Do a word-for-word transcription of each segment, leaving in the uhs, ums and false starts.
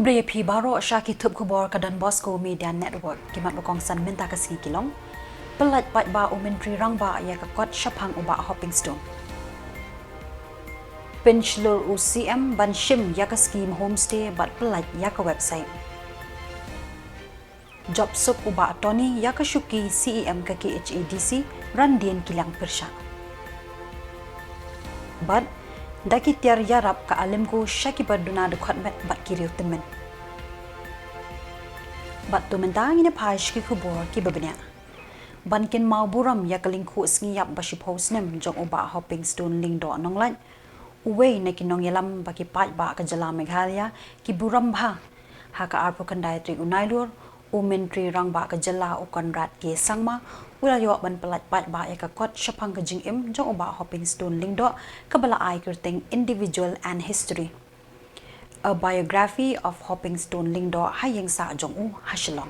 Bria phi baroh sha ki thup khubor ka Don Bosco Media Network. Ki mat ba kongsan mynta ka sngi ki long: Pyllait paidbah u Myntri Rangbah ïa ka kot shaphang u Bah Hoping Stone. Pynshlur u C M ban shim ïa ka skim homestay bad pyllait ïa ka website. Jop suk u Bah Tony ïa ka shuki C E M ka K H A D C, Randian Kiliang Pyrshah. Bad da ki tiar ïarap ka Alimco sha ki ba duna dkhot met bad ki riew tymmen. Bad to mynta ngin ïa phai sha ki khubor ki ba bniah. Ban kynmaw burom ïa ka lyngkhuh sngi ïap ba shiphew snem jong u Bah Hoping Stone Lyngdoh Nonglait, uwei na ki nongïalam ba ki paidbah ka jylla Meghalaya ki burom bha. Ha ka arphew khyndai tarik u Nailur, u Myntri Rangbah ka jylla u Conrad K Sangma u la ïoh ban pyllait paidbah ïa ka kot shaphang ka jingim jong u Bah Hoping Stone Lyngdoh, kaba la ai kyrteng Individual and History: A Biography of Hoping Stone Lyngdoh ha ïing sah jong u ha Shillong.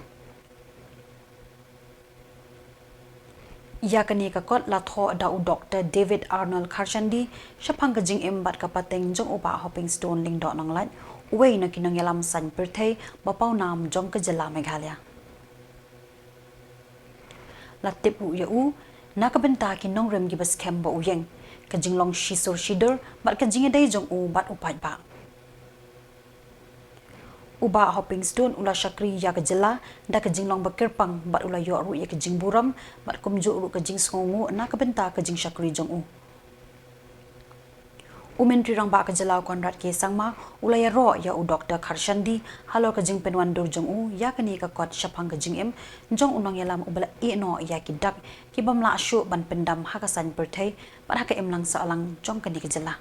Ïa kane ka kot la thoh da u Doktor David Arnold Kharshandi shaphang ka jingim bad ka pateng jong u Bah Hoping Stone Lyngdoh Nonglait, uwei na ki nongïalam saiñ pyrthei ba pawnam jong ka jylla Meghalaya. La tip ruh ïa u na ka bynta ki nongrim ki ba skhem ba u ïeng, ka jinglong shisur shidur bad ka jingïadei jong u bad u paidbah. U Bah Hoping Stone u la shakri ïa ka jylla da ka jinglong ba kyrpang bad u la ïoh ruh ïa ka jingburom bad kumjuh ruh ka jingsngewnguh na ka bynta ka jingshakri jong u. U Myntri Rangbah ka jylla u Conrad K Sangma u la ïaroh ïa u Doktor Kharshandi halor ka jingpynwandur jong u ïa kane ka kot shaphang ka jingim jong u nongïalam u ba la ïeh noh ïa ki dak ki bym lah shuh ban pyndam ha ka saiñ pyrthei bad ha ka imlang sahlang jong kane ka jylla.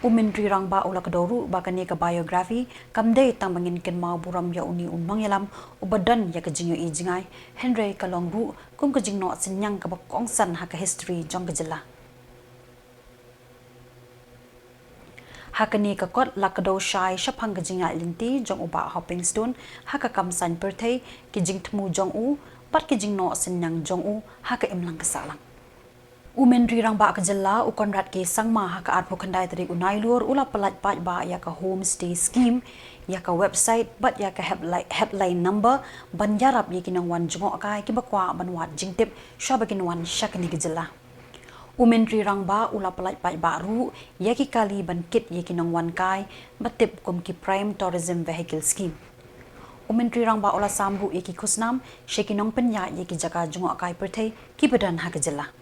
U Myntri Rangbah u la kdew ruh ba kane ka biography kam dei tang ba ngin kynmaw burom ïa une u nongïalam u ba don ïa ka jingïohi jngai, hynrei ka long ruh kum ka jingnoh synñiang kaba kongsan ha ka history jong ka jylla. Ha kane ka kot la kdew shai shaphang ka jingïaid lynti jong u Bah Hoping Stone ha ka kam saiñ pyrthei, ki jingthmu jong u bad ki jingnoh synñiang jong u ha ka imlang ka sahlang. U Myntri Rangbah ka jylla u Conrad K Sangma ha ka arphew khyndai tarik u Nailur u la pyllait paidbah ïa ka homestay scheme, ïa ka website bad ïa ka helpli-, helpline number ban ïarap ïa ki nongwan jngohkai ki ba kwah ban wad jingtip shwa ba kin wan sha kane ka jylla. U Myntri Rangbah u la pyllait paidbah ruh ïa ki kali ban kit ïa ki nongwan kai ba tip kum ki Prime Tourism Vehicle Scheme. U Myntri Rangbah u la sam ruh ïa ki khusnam sha ki nongpynïaid ïa ki jaka jngohkai pyrthei ki ba don ha ka jylla.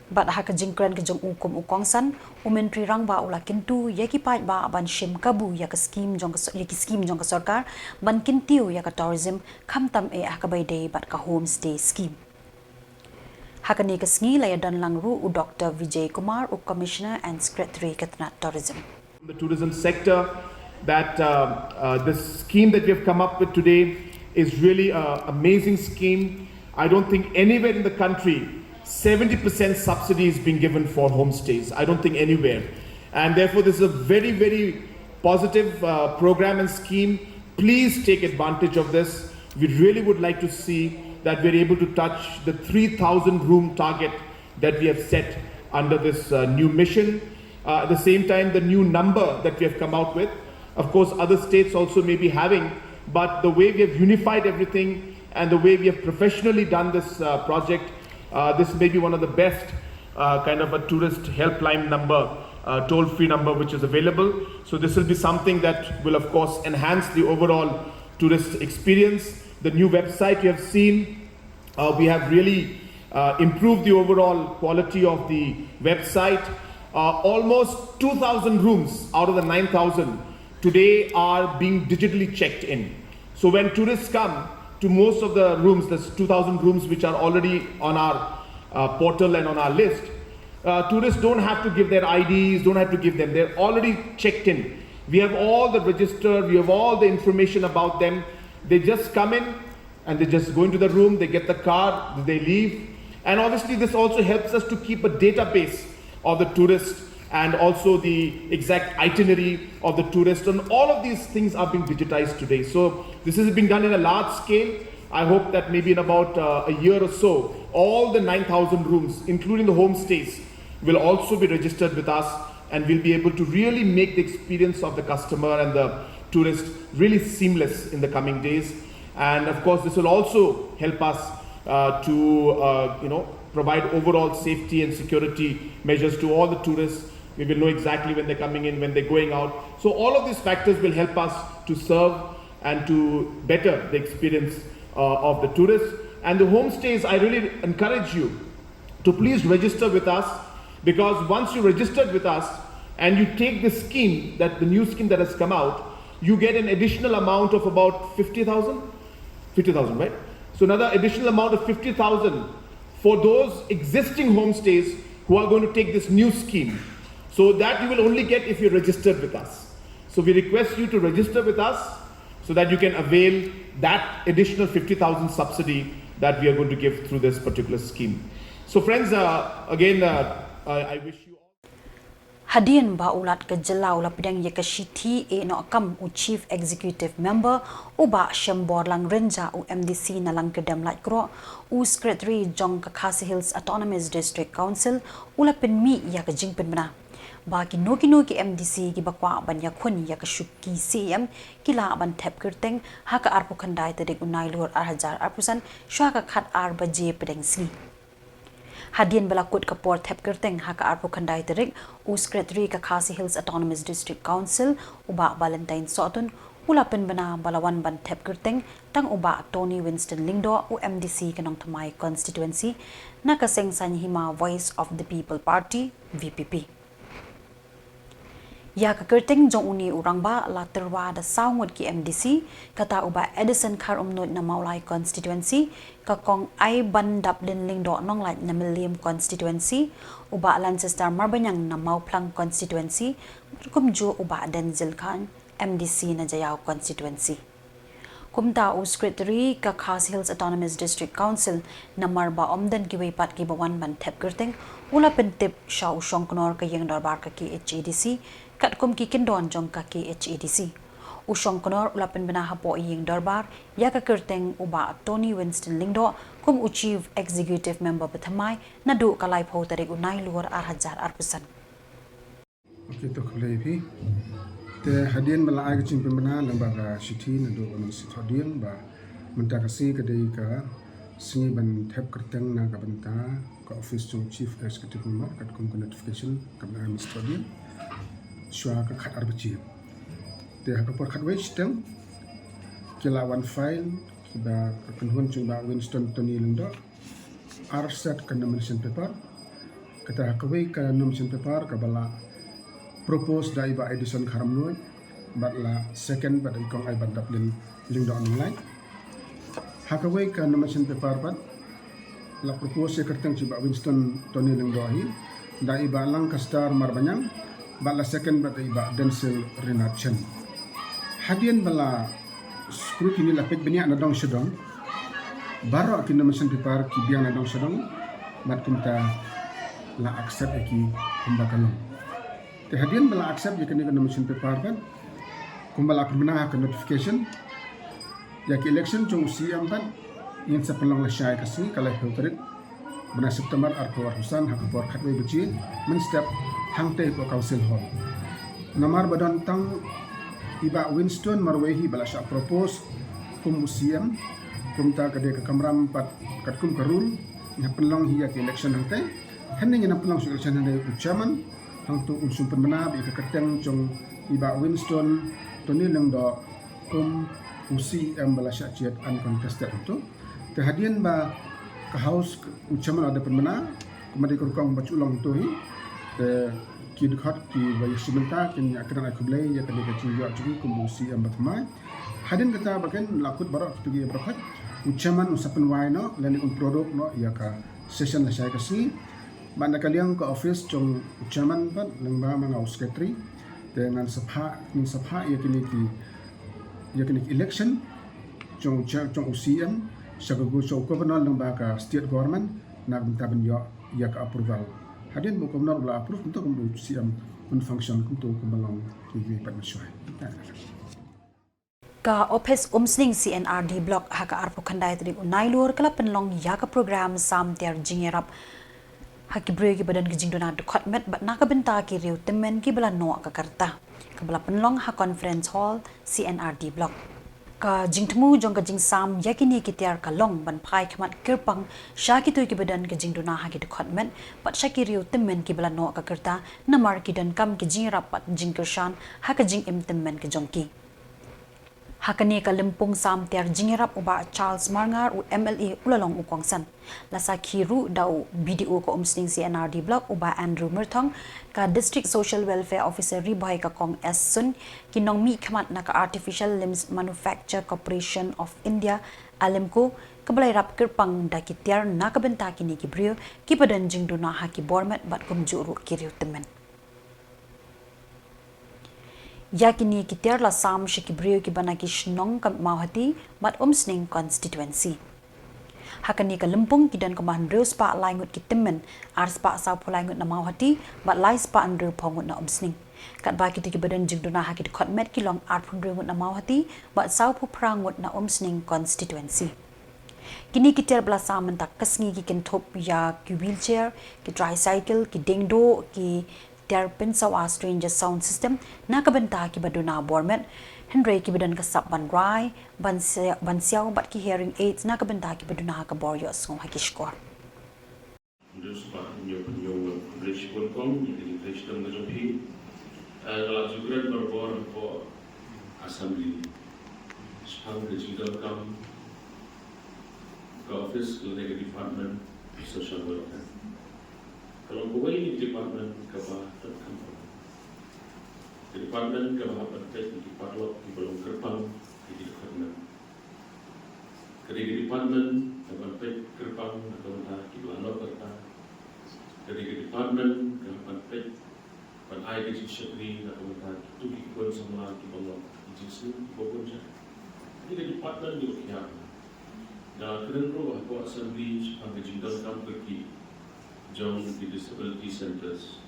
Bad ha ka jingkren ka jong u kum u kongsan, u Myntri Rangbah u la kyntu ïa ki paidbah ban shim kabu ïa ka skim jong ka so-, ïa ki skim jong ka sorkar ban kyntiew ïa ka tourism, khamtam eh ha kaba ïadei bad ka homestay scheme. Ha kane ka sngi la ïadon lang ruh u Doktor Vijay Kumar, u Commissioner and Secretary ka tnad Tourism. The tourism sector, that, uh, uh, this scheme that we have come up with today is really an amazing scheme. I don't think anywhere in the country seventy percent subsidy is being given for homestays. I don't think anywhere. And therefore, this is a very, very positive, uh, program and scheme. Please take advantage of this. We really would like to see that we're able to touch the three thousand room target that we have set under this, uh, new mission. Uh, at the same time, the new number that we have come out with, of course, other states also may be having, but the way we have unified everything and the way we have professionally done this, uh, project, uh, this may be one of the best, uh, kind of a tourist helpline number, uh, toll-free number which is available. So this will be something that will, of course, enhance the overall tourist experience. The new website you have seen, uh, we have really, uh, improved the overall quality of the website. Uh, almost two thousand rooms out of the nine thousand today are being digitally checked in. So when tourists come to most of the rooms, there's two thousand rooms which are already on our, uh, portal and on our list. Uh, tourists don't have to give their I Ds, don't have to give them. They're already checked in. We have all the register, we have all the information about them. They just come in, and they just go into the room, they get the card, they leave. And obviously, this also helps us to keep a database of the tourist and also the exact itinerary of the tourist. And all of these things are being digitized today. So this is being done in a large scale. I hope that maybe in about, uh, a year or so, all the nine thousand rooms, including the homestays, will also be registered with us And we'll be able to really make the experience of the customer and the tourist really seamless in the coming days. And of course, this will also help us uh, to uh, you know provide overall safety and security measures to all the tourists. We will know exactly when they're coming in, when they're going out. So all of these factors will help us to serve and to better the experience uh, of the tourists. And the homestays, I really encourage you to please register with us, because once you registered with us and you take the scheme, that the new scheme that has come out, you get an additional amount of about fifty thousand. Fifty thousand, right? So another additional amount of fifty thousand for those existing homestays who are going to take this new scheme. So that you will only get if you registered with us. So we request you to register with us so that you can avail that additional fifty thousand subsidy that we are going to give through this particular scheme. So friends, uh, again, uh, I, I wish you all Hadien ba u Lat ka jylla u la pdiang ïa ka shithi e noh kam u Chief Executive Member u Bah Shemborlang Rynjah, u M D C na Langkyrdem Laitkroh, u Secretary jong ka Khasi Hills Autonomous District Council u la pynmih ïa ka jingpynbna ba kino kino ki M D C kiba kwah ban ïakhun ïa ka shuki C E M ki lah ban thep kyrteng ha ka arphew khyndai tarik u Nailur ar hajar arphew san shuwa ka khat ar baje pdeng sngi. Hadien ba la kut ka por thep kyrteng ha ka arphew khyndai tarik, u Secretary ka Khasi Hills Autonomous District Council u Bah Valentine Sohtun u la pynbna ba la wan ban thep kyrteng tang u Bah Tony Winston Lyngdoh, u M D C ka Nongthymmai Constituency na ka seng saiñ hima Voice of the People Party, V P P. Ïa ka kyrteng jong une u rangbah la tyrwa da saw ngut ki M D C, kata u Bah Edison Kharumnuid na Mawlai Constituency, ka Kong Aibandaplin Lyngdoh Nonglait na Mylliem Constituency, u Bah Lancestar Marbaniang na Mawphlang Constituency, bad kumjuh u Bah Denzil Khan, M D C na Jaïaw Constituency. Kumta u Secretary ka Khasi Hills Autonomous District Council, namar ba ym don kiwei pat kiba wan ban thep kyrteng, u la pyntip sha u shongknor ka ïing dorbar ka K H A D C katkum ki kyndon jong ka K H A D C. U shongknor u la pynbna hapoh ïing dorbar ïa ka kyrteng u Bah Tony Winston Lyngdoh kum u Chief Executive Member bathymmai naduh ka laiphew tarik u Nailur ar hajar arphew san. Ok, to khublei ïa phi. Te hadien ba la ai ka jingpynbna lyngba ka shithi naduh u Minister Thohdieng ba mynta ka sngi ka dei ka sngi ban thep kyrteng na ka bynta ka office jong Chief Executive Member katkum ka notification kaba ai u Minister Thohdieng shuwa ka khat ar baje. Te ha ka por khatwei shiteng ki la wan file kiba ka kynhun jong Bah Winston Tony Lyngdoh ar set ka nomination paper. Kata ha kawei ka nomination paper kaba la propose da i Bah Edison Kharumnuid bad la second bad da i Kong Aibandaplin Lyngdoh Nonglait. Ha kawei ka nomination paper pat la propose ïa ka kyrteng jong i Bah Winston Tony Lyngdoh hi da i Bah Lancestar Marbaniang bad la second bad da i Bah Denzil Rinatchan. Hadien ba la scrutiny, la peit bniah na dong sha dong, baroh ki nomination paper ki biang na dong sha dong bad kumta la accept ïa ki kumba ka long. Te hadien ba la accept ïa kane ka nomination paper pat kumba la pynbna ha ka notification, ïa ki election jong u C E M pat ngin sa pynlong lashai ka sngi, ka laiphew tarik bnai September arphew arphew san ha ka por khatwei baje mynstep hangtei hapoh Council Hall. Namar ba don tang i Bah Winston marwei hi ba la shah propose kum u C E M, kumta ka dei ka kamram pat katkum ka rule ngi hap pynlong hi ïa ka election hangtei. Hynrei ngin hap pynlong shuh election hynrei u chairman hangto un shu pynbna ba ïa ka kyrteng jong i Bah Winston Tony Lyngdoh kum u C E M ba la shah jied uncontested hangto. Te hadien ba ka House, u chairman u la dep pynbna, kumba dei ka rukom ba shu long hangto hi, te ki dkhot kiba ïashim bynta kin ïa kren ai khublei ïa kane ka jingïoh jong ngi kum u C E M bathymmai. Hadien kata ba kin la kut baroh kito ki ïa baroh, u chairman un sa pynwai noh lane un pynduh noh ïa ka session lashai ka sngi. Bad na ka liang ka office jong u chairman pat lyngba ma nga u secretary, te ngan sa phah, ngin sa phah ïa kine ki, ïa kine ki election jong u chair, jong u C E M sha ka gu-, sha u governor lyngba ka state government na ka bynta ban ïoh ïa ka approval. Hadien ba u governor u la approve kumta kumta u C E M un function kumta kumba long kiwei pat mynshuwa. Ka Ophis Umsning C and R D Block ha ka arphew khyndai tarik u Nailur ka la pynlong ïa ka program sam tiar jingïarap Ha ki briew kiba don ka jingduna dkhot met bad na ka bynta ki riew tymmen kiba la noh ka kyrta, kaba la pynlong ha Conference Hall, C N R D Block. Ka jingthmu jong ka jingsam ïa kine ki tiar ka long ban phai khmat kyrpang sha kito kiba don ka jingduna ha ki dkhot met bad sha ki riew tymmen kiba la noh ka kyrta, namar ki donkam ki jingïarap bad jingkyrshan ha ka jingim tymmen ka jong ki. Ha kane ka lympung sam tiar jingïarap, u Bah Charles Marngar, u M L A, u la long u kongsan. La sakhi ruh da u B D O ka Umsning C N R D Block, u Bah Andrew Myrthong, ka District Social Welfare Officer Ri Bhoi, ka Kong S Sun, ki nongmihkhmat na ka Artificial Limbs Manufacture Corporation of India, ALIMCO, kaba la ïarap kyrpang da ki tiar na ka bynta kine ki briew kiba don jingduna ha ki bor met bad kumjuh ruh ki riew tymmen. Ïa kine ki tiar la sam sha ki briew kiba na ki shnong ka Mawhati bad Umsning constituency. Ha kane ka lympung ki don kumba hynriew spah lai ngut ki tymmen, ar spah sawphew lai ngut na Mawhati bad lai spah hynriewphew ngut na Umsning. Katba kito kiba don jingduna ha ki dkhot met ki long arphew hynriew ngut na Mawhati bad sawphew phra ngut na Umsning constituency. Kine ki tiar ba la sam mynta ka sngi ki kynthup ïa ki wheelchair, ki tricycle, ki diengduh, ki tiar pynsawa stranger sound system na ka bynta kiba duna bor met, hynrei kiba don ka sap ban rai, ban sia-, ban siaw bad ki hearing aids na ka bynta kiba duna ka bor ïohsngew ha ki shkor. Hynriew spah hynñiew phew hynñiew ngut. Khublei shibun kong ïa ka jingtrei shitom ka jong phi. Eh, nga la ju kren barabor hapoh Assembly shaphang ka jingdonkam ka office lane ka Department of Social Welfare. Ka long kawei na ki department kaba donkam. Ka department kaba hap ban peit ïa ki paralok kiba long kyrpang ha ki dkhot met. Ka dei ka department kaba hap ban peit kyrpang na ka bynta kiba la noh kyrta. Ka dei ka department kaba hap ban peit ban ai ka jingshakri na ka bynta kito ki khun samla kiba long ki jingsneng kiba bun jait. Ka dei ka department kaba khia. Nga la kren ruh hapoh Assembly shaphang ka jingdonkam kyrkieh jong ki disability centers.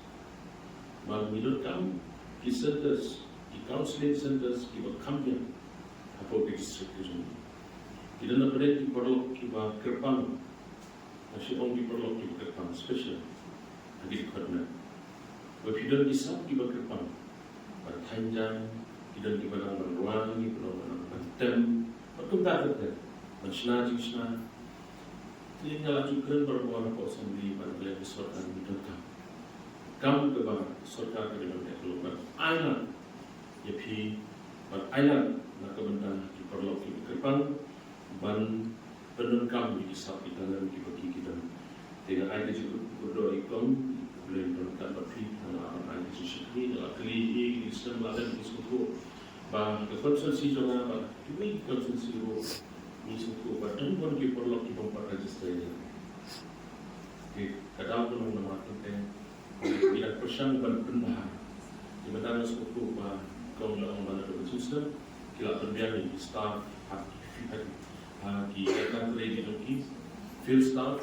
Ba ngi donkam ki centers, ki counselling centers kiba kham biang hapoh ki district ki jong ngi. Ki don napdeng ki paralok kiba kyrpang, nga shu ong ki paralok kiba kyrpang special ha ki dkhot met. Ba phi don ki sap kiba kyrpang ban thaiñ jam, ki don kiba nang ban rwai, kiba nang ban tem bad kumta kumta, ban shna jingshna. Te nga la ju kren barabor hapoh Assembly ba na ka liang ka sorkar ngi donkam kam kaba sorkar ka dei ban leh, ka long ban ailad ïa phi, ban ailad na ka bynta ki paralok kiba kyrpang, ban pyndonkam ïa ki sap ki talent kiba ki ki don. Te nga ai ka jingkyrkhu ïa kong, khublei donkam bad phi, nga la ai ka jingshakri, nga la kylli ïa ki snem la dang ki sngewthuh ba ka constituency jong nga bad kiwei ki constituency ruh ngi sngewthuh ba don bun ki paralok ki bym pat register ïa. Te ka daw ka long namar teng teng ngi dang pyrshang ban pynbha. Te mynta nga sngewthuh ba kong la ong ba na ka bynta ki la pynbiang ïa ki staff ha ki, ha ki, ha ki, ha ki, ha ki jong ki field staff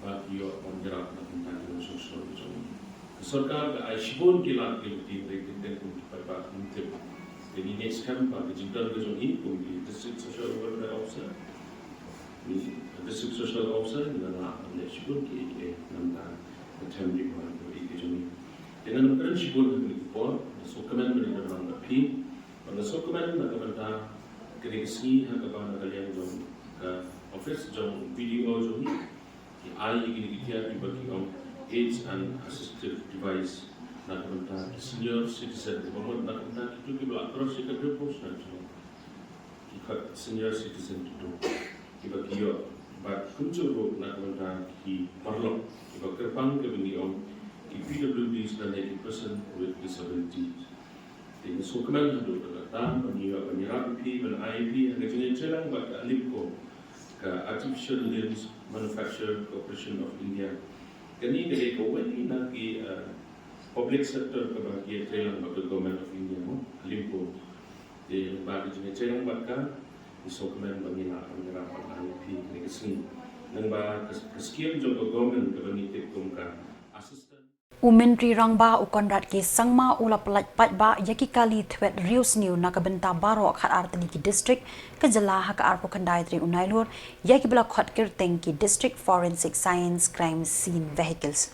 ba ki ïoh ban ïarap na ka bynta ki nongshong shnong ki jong ngi. Ka sorkar ka ai shibun ki lad ki rutin, hynrei teng teng kum ki paidbah kim tip. Te ngi ngeit skhem ba ka jingdon ka jong ngi kum ki District Social Welfare Officer, ngi, District Social Officer, ngi la lah ban leh shibun kiei kiei na ka bynta ka them jingwan ka ri ka jong ngi. Te ngan ym kren shibun ha kane ka por, nga sngewkmen ba ngi don lang bad phi. Bad nga sngewkmen na ka bynta kane ka sngi ha kaba na ka liang jong ka office jong B D O jong ngi, ki ai ïa kine ki tiar kiba ki ong aids and assistive device na ka bynta ki senior citizen, kaba mut na ka bynta kito kiba la cross ïa ka hynriewphew snem jong ki khot senior citizen kito kiba ki ïoh, bad kumjuh ruh na ka bynta ki paralok kiba kyrpang, kiba ngi ong ki P W Ds lane ki person with disabilities. Te nga sngewkmen haduh katta ba ngi ïoh ban ïarap ïa phi, ban ai ïa phi ha ka jingïatreilang bad ka ALIMCO, ka Artificial Limbs Manufacture Corporation of India. Kane ka dei kawei na ki, eh, public sector kaba ki ïatreilang bad ka Government of India mo, ALIMCO. Te lyngba ka jingïatreilang bad ka, ngi sngewkmen ba ngi lah ban ïarap ban ai ïa phi ha kane ka sngi. Lyngba ka, ka skhim jong ka government kaba ngi tip kum ka Assistant. U Myntri Rangbah u Conrad K Sangma u la pyllait paidbah ïa ki kali thwet riewsniew na ka bynta baroh khatar tylli ki district ka jylla ha ka arphew khyndai tarik u Nailur, ïa kiba la khot kyrteng ki District Forensic Science Crime Scene Vehicles.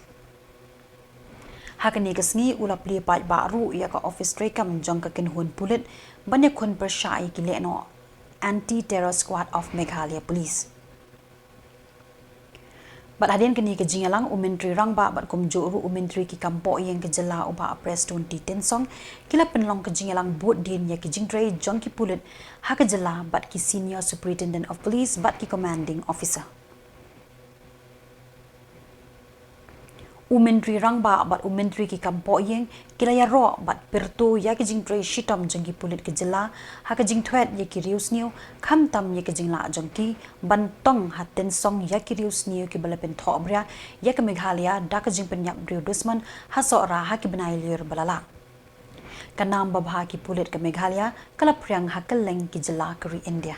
Ha kane ka sngi u la plie paidbah ruh ïa ka office treikam jong ka kynhun pulit ban ïakhun pyrshah ïa ki lehnoh Anti Terror Squad of Meghalaya Police. Bad hadien kane ka jingïalang, u Myntri Rangbah bad kumjuh ruh u Myntri ki kam pohïing ka jylla u Bah Prestone T Tynsong, ki la pynlong ka jingïalang bud dien ïa ki jingtrei jong ki pulit ha ka jylla bad ki Senior Superintendent of Police bad ki Commanding Officer. U Myntri Rangbah bad u Myntri ki kam pohïing ki la ïaroh bad pyrto ïa ki jingtrei shitom jong ki pulit ka jylla ha ka jingthwet ïa ki riewsniew, khamtam ïa ka jinglah jong ki ban tong ha tynsong ïa ki riewsniew kiba la pynthohbria ïa ka Meghalaya da ka jingpynïap briew dusmon ha Sohra ha ki bnai lyiur ba la leit. Ka nam babha ki pulit ka Meghalaya ka la phriang ha kylleng ki jylla ka ri India.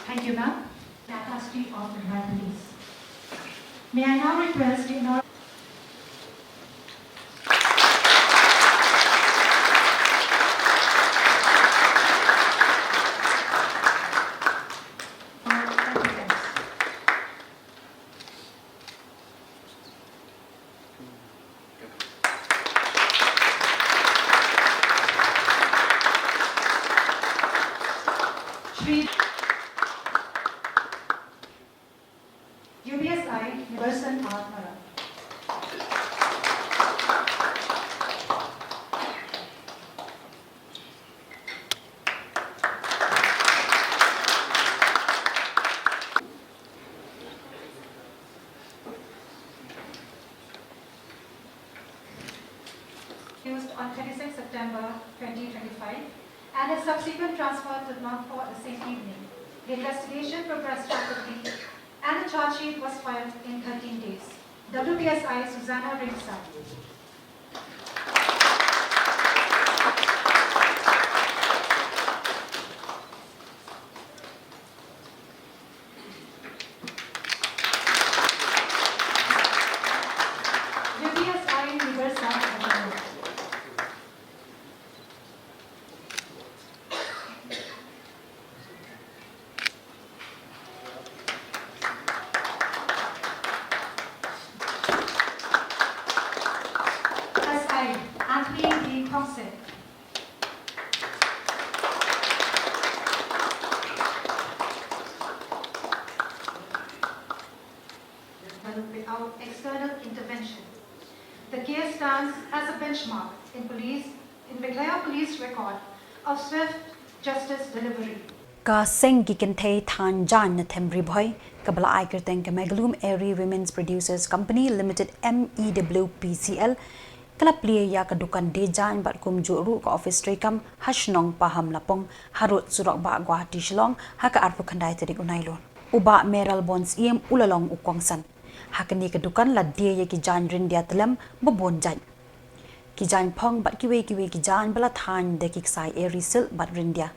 Thank you, ma'am. Capacity of the Police. May I now request the Honorable Shri U P S I Niberson R Marak. Used on twenty-sixth September twenty twenty-five and his subsequent transfer to Nagpur the same evening. The investigation progressed rapidly and a charge sheet was filed in thirteen days. W P S I Susanna Ringside. U P S I Niberson Marak. S I Anthony D Thompson. Without external intervention. The case stands as a benchmark in police, in Meghalaya police record of swift justice delivery. Ka seng ki kynthei thaiñ jaiñ na Them Ri Bhoi, kaba la ai kyrteng ka Meghalum Eri Women's Producers Company Limited, M E W P C L, ka la plie ïa ka dukan die jaiñ bad kumjuh ruh ka office treikam ha shnong Pahamlapong, harud surok bah Guwahati Shillong, ha ka arphew khyndai tarik u Naiïong. U Bah Mayralborn Syiem u la long u kongsan. Ha kane ka dukan la die ïa ki jaiñ ryndia tyllem ba bun jait. Ki jaiñ phong bad kiwei kiwei ki jaiñ ba la thaiñ da ki ksai eri, silk bad ryndia.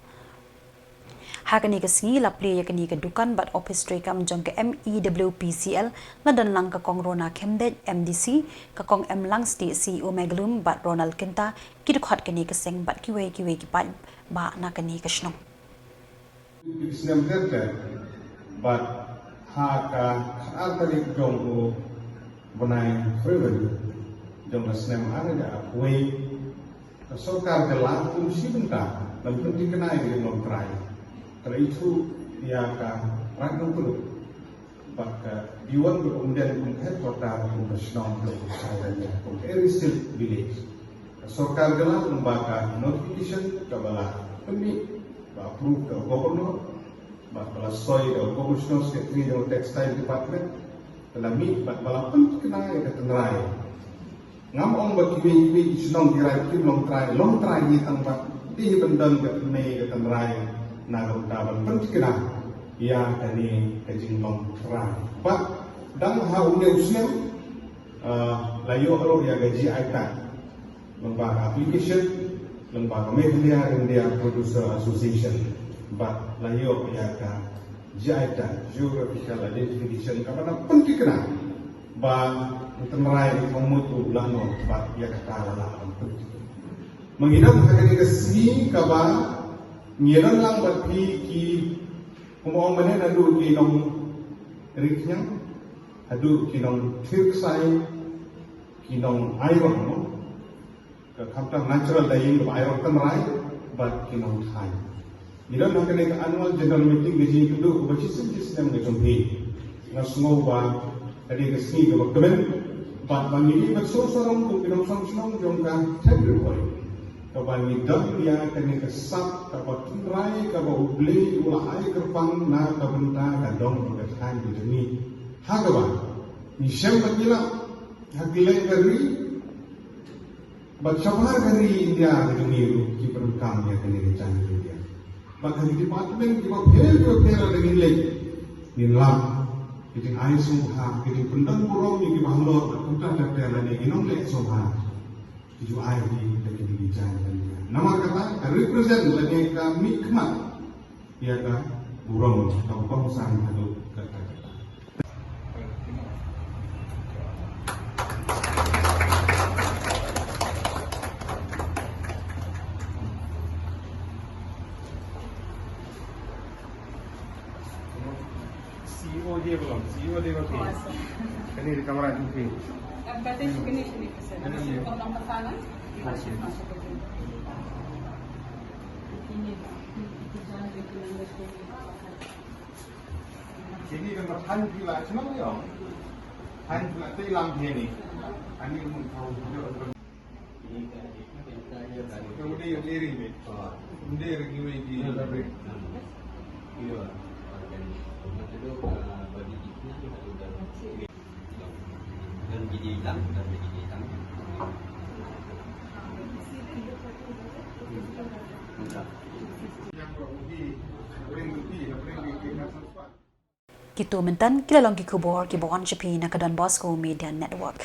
Ha kane ka sngi la plie ïa kane ka dukan bad office treikam jong ka M E W P C L, la don lang ka Kong Rona Khymdeit, M D C, ka Kong M Langstieh, C E O Meghalum, bad Ronald Kynta, ki dkhot kane ka seng bad kiwei kiwei ki paidbah na kane ka shnong. Bad Ha ka khatar tarik jong u bnai February jong ka snem ar hajar arphew wei, ka sorkar ka la kum shi bynta ban pynthikna ïa ka jinglong trai. Ka la ithuh ïa ka Raid Nongpynlut bad ka Diwan ka Umden kum ka head sorkar, kum ka shnong, kum ka area, kum ka area seal village. Ka sorkar ka la kum ba ka notification kaba la pynmih, ba approve da u governor, bad ba la soi da u commissioner secretary jong textile department, ka la mih bad ba la pynthikna ïa ka tynrai. Ngam ong ba kiwei kiwei ki shnong ki raid kim long trai, long trai hi tang ba dei ban don ka tynrai, ka tynrai na ka bynta ban pynthikna ïa kane ka jinglong trai. Bad dang ha une u snem, ah, la ïoh ruh ïa ka G I tag lyngba ka application lyngba ka Meghalaya Reindeer Producer Association. Bad la ïoh ïa ka G I tag, Geographical Identification, kaba na pynthikna ba u tynrai u thong mut u la noh bad ïa kata la lah ban pynthikna. Ma ngi don ha kane ka sngi kaba ngi don lang bad phi ki, kumba ong mynne, naduh ki nong Ri Khñiang haduh ki nong Thir Ksai, ki nong Airong, no? Ka khamtam natural dyeing kaba Airong tynrai bad ki nongthaiñ. Ngi don ha kane ka annual general meeting ka jingïakynduh kaba shisien shisnem ka jong phi. Nga sngew ba ka dei ka sngi kaba kmen bad ba ngi dei ban sngewsarong kum ki nongshong shnong jong ka Thep Ri Bhoi, kaba ngi don ïa kane ka sap kaba tynrai kaba U Blei u la ai kyrpang na ka bynta ka dong bad ka thaiñ ka jong ngi. Ha kaba ngi shem bad ngi lap ha kylleng ka ri bad shabar ka ri India ka jong ngi ruh, ki pyndonkam ïa kane ka jaiñ India. Bad ha ki department kiba pher kiba pher lada ngin leit, ngin lap ka jingai sngewbha, ka jingpyndon burom ïa kiba halor, bad kumta ter ter lane ki nongleh sngewbha ki ju ai hi da kine ki jaiñ India. Namar kata ka represent lane ka mihkhmat ïa ka burom kaba kongsan haduh katta katta. C E O dia belum? C E O dia belum? Kani di kamera itu. Ini kan bertahan pula, senang dia. Tahan pula, tu hilang dia ni. Ani mun tahu dia. Kemudian yang diri ni. Dia lagi wei di. Kito mynta ki la long ki khubor kiba wan sha phi na ka Don Bosco Media Network.